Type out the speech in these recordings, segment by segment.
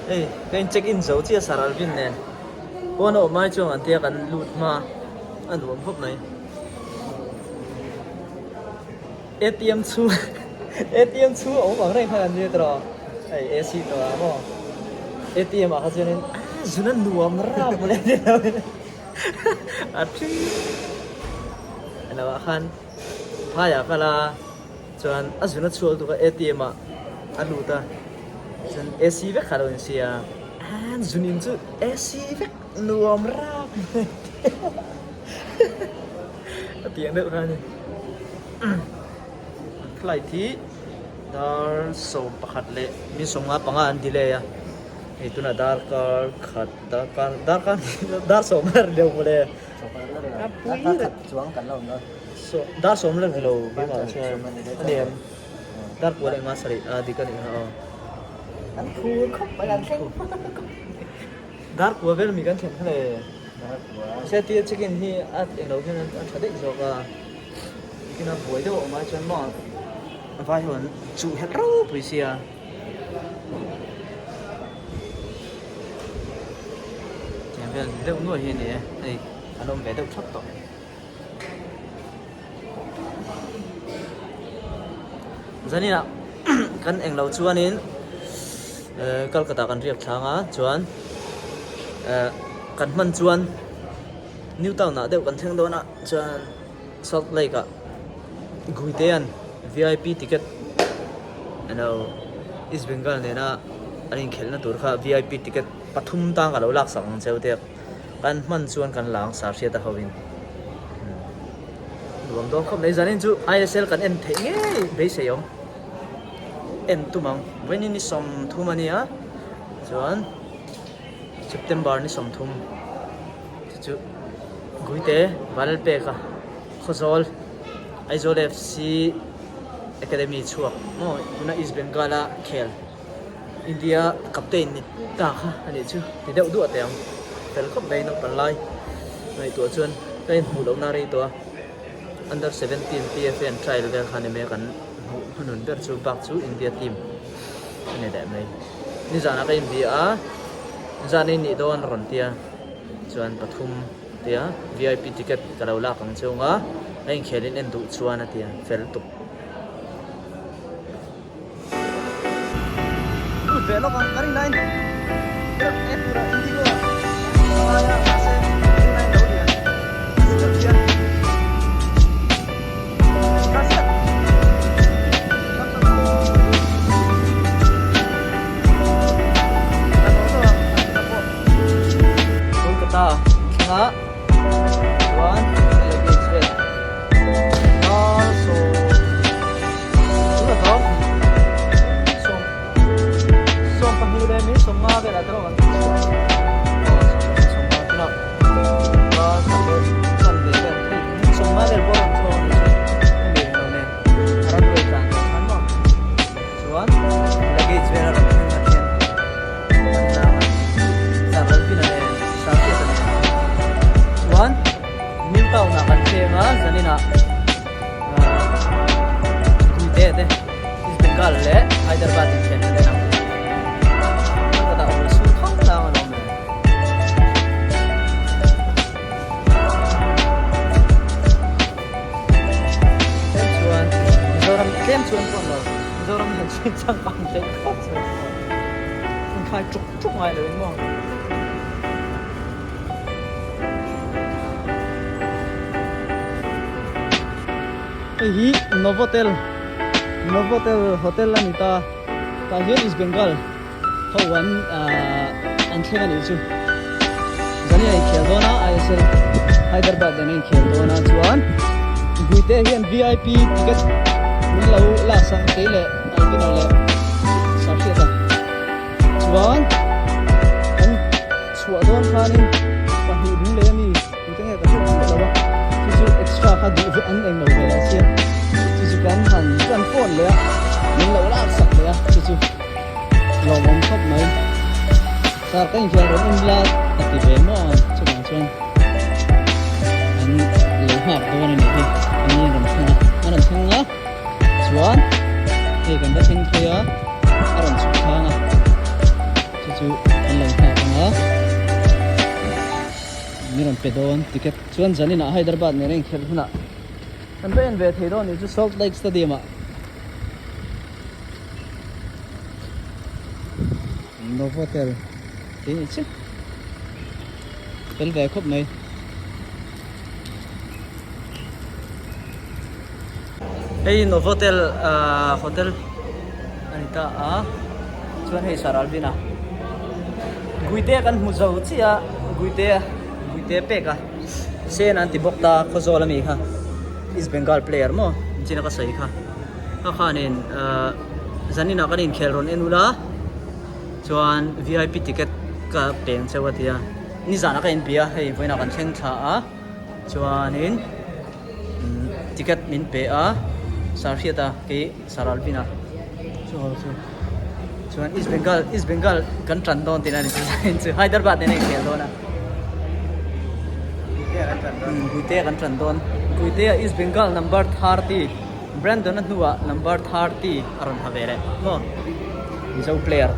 Hei ka in check in zo chiah Sir Alvin nen pawn a awm ai chuan an tia kan lut hma a nuam khawp mai. ATM chhung ATM chhung a awm ang reng khan an nia tawh hei AC tawh ah maw ATM ah kha chuanin a zun a nuam rap mawle ni lo in a thi alo ah khan phai ah kal a chuan a zun a chhuak tuk a ATM ah a lut a chuan AC vek kha a lo insi a a zun in chu AC vek nuam rap mawle a piang deuh kha a ni. Flight hi dar 11 leh mi 55 an delay a hei tunah darkar khat darkar darkar dar sawm la ri lo mawle a pui Darkar khat chuang kan la awm lo. Dar sawm la ri lo keimah chuan a ni em dar kua leh nga sarih a dik a nih kha aw. An phur khawp mai an thleng Dar kua vel mi kan thlen kha le. Mahse tia check in hi a englo hian a tha daih zawk a. Kina buai deuh a awm ai chuan maw vai ho an chuh helh ropui sia. Tiang vel deuh nuai hi a ni e hei an awm ve deuh thap tawh. Zaninah kan englo chuanin Kolkata kan riak thlang a chuan kan hman chuan New Town ah deuh kan thleng dawn a chuan Salt Lake ah Guitean vip ticket alo East Bengal nena an inkhelhna tur kha vip ticket pathum tang a lo laksak ang cheu te kan hman chuan kan la ang sar hriat a ho in nuam dawn khawp mai zanin chu ISL kan en theih ngei beisei awm en tum ang vawiin ni 30 a nia chuan September ni 30 chu chu Guite Vanlalpeka Khawzawl Aizawl FC Academy chhuak maw tuna East Bengal a khel India captain ni ta kha a nih chu ti deuh duah teh ang fel khawp mai naupang lai ngaihtuah chuan ka inhmuh lohna rei tawh a under 17 PFA an trial vel kha a ni mai a kan hmuh hmanun ber chu bak chu India team a ni leh mai nizanah ka inbia a zan a innih dawn a rawn tia chuan pathum tia vip ticket ka lo lak ang chung a a inkhel in en duh chuan a tia fel tuk. Lut ve lawk ang ka rin lain e tura indigo a ngai a mahse rin lain lo lian a si deuh chian Garcia Kolkata thlengah chuan luggage vel dar sawm Tuna zawng 12 leh min 15 velah te pawh kan chhuah aw 15 tuna dar khat leh chanve vel hei min 15 vel pawh a rawn chhuak a nih chu hemi eng lo nen a runway tlan tur khan maw chuan luggage vel a rawn thleng a hian an lang a sar Lalpina nen sar Hriata nen chuan New Town ah kan thleng a zaninah. Guite te East Bengal leh Hyderabad inkhelh an en ang. Kolkata awm sur khang tlang an awm e. Tlem chuan Mizoram tlem chuan pawh lo Mizoram hian chhin changkang theih khawp chu inkhai tuk tuk ngai lo in maw. Hei hi Novotel Novotel hotel a ni ta tah hian East Bengal ho an ahh an thleng a nih chu zan hi a inkhel dawn a ISL Hyderabad nen a inkhel dawn a chuan Guite hian vip ticket min lo laksak kei leh Alvin-a leh Sahriata chuan an chhuah dawn khanin pahnih ding leh ami tute nge ka hriat chiah lo a chu chu extra kha duh ve an eng lo ve leh sia chu chu kan han kan phone leh a min lo lak sak leh a chu chu lawmawm khawp mai sir ka infiam rawn en la a ti ve maw chuvang chuan an lo nghak dawn a nih hi an ni rawn thleng a an rawn thleng a chuan hei kan va thleng phei a a rawn chhuk thang a chu chu. pe dawn ticket chuan zanin ah Hyderabad nen a inkhelh hunah kan va en ve thei dawn nih chu Salt Lake Stadium ah Novotel tih a nih chu fel ve khawp mai. Hei Novotel ahh hotel a ni ta a chuan hei Sir Alvin a Guite kan hmu zo chiah a Guite Guite pek a sen an ti bawk ta Khawzawl ami kha East Bengal player maw engtin a ka sawi kha kha khanin ahh zanin ah kan inkhel rawn en ula chuan vip ticket ka peng cheu a ti a nizan ah ka inbia hei vawiin ah kan thleng thla a chuanin. Ticket min pe a sar hriat a kei sar Alvin a chu ho chu chuan East Bengal East Bengal kan tan dawn tihna a ni chu Hyderabad nen a inkhel dawn a Guite kan tan dawn Guite a East Bengal number 30 Brandon a hnuah number 30 a rawn ha ve leh maw Mizo player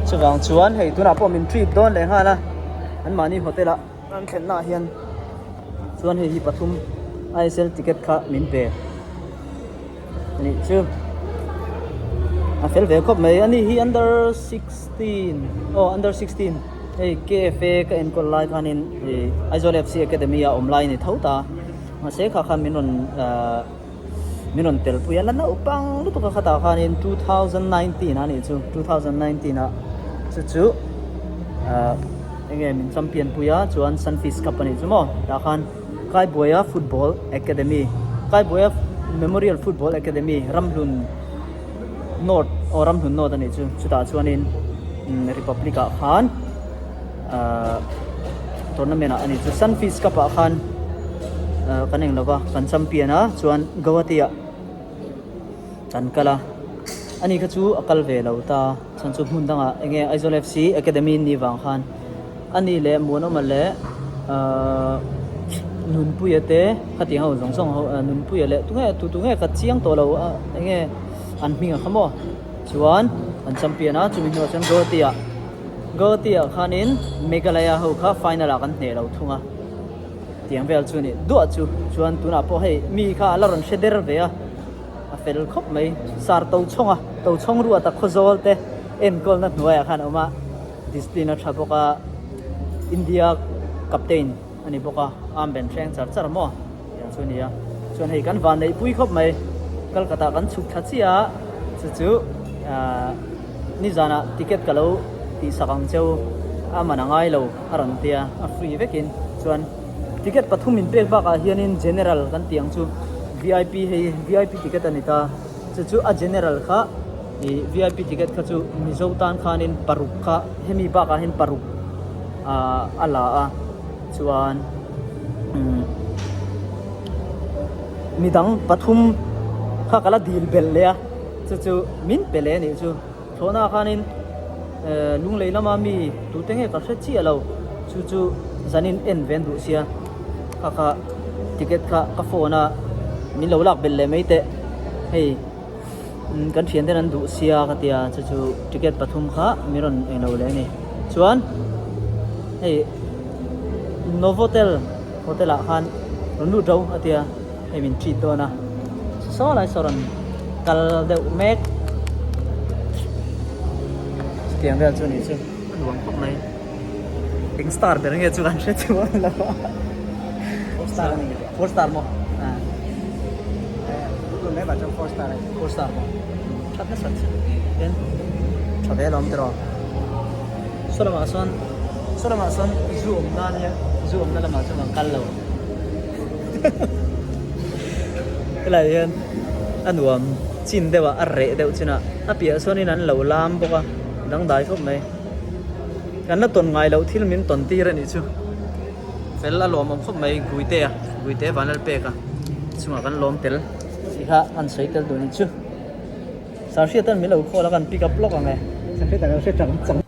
chuvang chuan hei tunah pawh min treat dawn leh nghal a anmahni hotel ah. An thlenna ah hian chuan hei hi pathum ISL ticket kha min pe a nih chu a fel ve khawp mai ani hi under 16 aw under 16 hei KFA ka enkawl lai khanin ih Aizawl FC Academy a awm lai a ni tho ta mahse kha khan min rawn ahh min rawn tel pui a la naupang lutuk a khatah khanin 2019 a nih chu 2019 ah chu chu ahh enge min champion pui a chuan Sunfeast Cup a nih chu maw tah khan Kaibuaia Football Academy Kaibuaia Memorial Football Academy Ramhlun North aw Ramhlun North a nih chu chutah chuanin Republic ah khan ahh tournament ah a ni chu Sunfeast Cup ah khan ahh kan eng lova kan champion a chuan Guwahati ah kan kal a ani kha chu a kal ve lo ta chhan chu hmun dangah enge Aizawl FC Academy ni vang khan ani leh Muanawma leh ahh Nunpuia te khatiang ho zawng zawng ho Nunpuia leh tunge tu tunge ka chiang tawh lo a enge an hming a kha maw chuan an champion a chumi hnuah chuan Guwahati ah. Guwahati ah khanin Meghalaya ho kha final ah kan hneh lo thung a, tiang vel chu a ni duah chu. Chuan tunah pawh hei mi kha a la rawn hre der ve a, a fel khawp mai. Sar to chhawng a, to chhawng ruat a khawzawl te enkawlna hnuaiah khan a awm a, discipline a tha bawk a, India captain a ni bawk a, armband hreng char char maw tiang chu a ni a. Chuan hei kan van neih pui khawp mai, Kolkata kan chhuk thla chiah a, chu chu ahh. Nizanah ticket ka lo tihsak ang cheu a man a ngai lo a rawn tia a free vekin chuan ticket pathum in pek bakah hianin general kan tih ang chu vip hei vip ticket a ni ta chu chu a general kha ih vip ticket kha chu mizo tan khanin paruk kha hemi bakah hian paruk ah a la a chuan umm midang pathum kha ka la dil belh leh a. Chu chu min pe leh a nih chu. Thlawhna ah khanin lunglei lama mi tute nge ka hre chiah lo. Chu chu zanin en ve an duh sia. Kha kha ticket kha ka phone a min lo lak belh leh mai teh. Hei kan thian ten an duh sia ka tia chu chu ticket pathum kha min rawn eng lo leh a ni. Chuan hei Novotel hotel ah khan rawn lut ro a tia. Hei min treat dawn a saw lai saw rawn kal deuh mek chutiang vel chu a nih chu a nuam khawp mai eng star ber nge chu kan hre chuang lo a four star a ni four star maw ah four star a ni four star maw that nasa chu hian tha ve alawm tiraw saw lamah sawn saw lamah sawn zu awmna ania zu awmna lamah chuan kan kal lo. Helai hian a nuam chin deuh a a reh deuh chin a a piah sawn in an lo lam bawk a dangdai khawp mai kan la tawn ngai loh thil min tawn tir a nih chu fel a lawmawm khawp mai guite a guite vanlalpek a chungah kan lawm tel tih kha an sawi tel duh a nih chu sahriat an min lo call a kan pick up lawk ang e. Sahriat an lo hre chang chang.